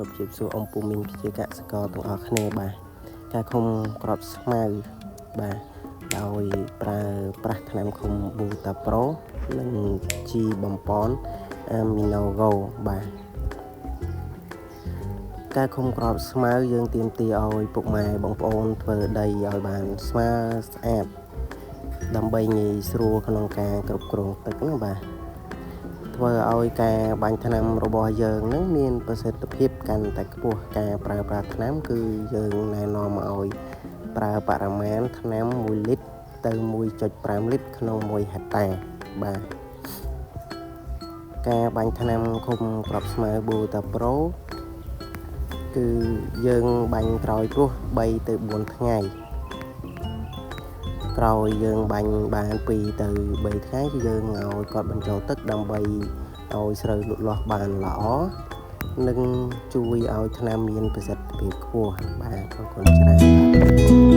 រពជម្រាបសួរអង្គពូមីងប្រជាកសិករទាំងអស់គ្នាបាទការឃុំក្របស្មៅបាទដោយប្រើប្រាស់ថ្នាំឃុំប៊ូតាប្រូនិងជីបំប៉នអាមីណូហ្គោបាទការឃុំក្របស្មៅយើងទាមទារឲ្យពុកម៉ែបងប្អូនធ្វើដីឲ្យបានស្មើស្អាតដើម្បីងាយស្រួលក្នុងការគ្រប់គ្រងទឹកណាបាទធ្វើឲ្យការបាញ់ថ្នាំរបស់យើងនឹងមានប្រសិទ្ធភាពកាន់តែខ្ពស់ការប្រើប្រាស់ថ្នាំគឺយើងណែនាំឲ្យប្រើបរិមាណថ្នាំ1លីត្រទៅ1.5លីត្រក្នុង1ហិកតាបាទការបាញ់ថ្នាំឃុំក្របស្មៅប៊ូតាប្រូគឺយើងបាញ់ក្រោយព្រោះ3ទៅ4ថ្ងៃក្រោយយើងបាញ់បាន2ទៅ3ថ្ងៃគឺយើងឲ្យគាត់បញ្ចូលទឹកដើម្បីឲ្យស្រូវលូតលាស់បានល្អនិងជួយឲ្យថ្នាំមានប្រសិទ្ធភាពខ្ពស់បាទអរគុណច្រើនបាទ។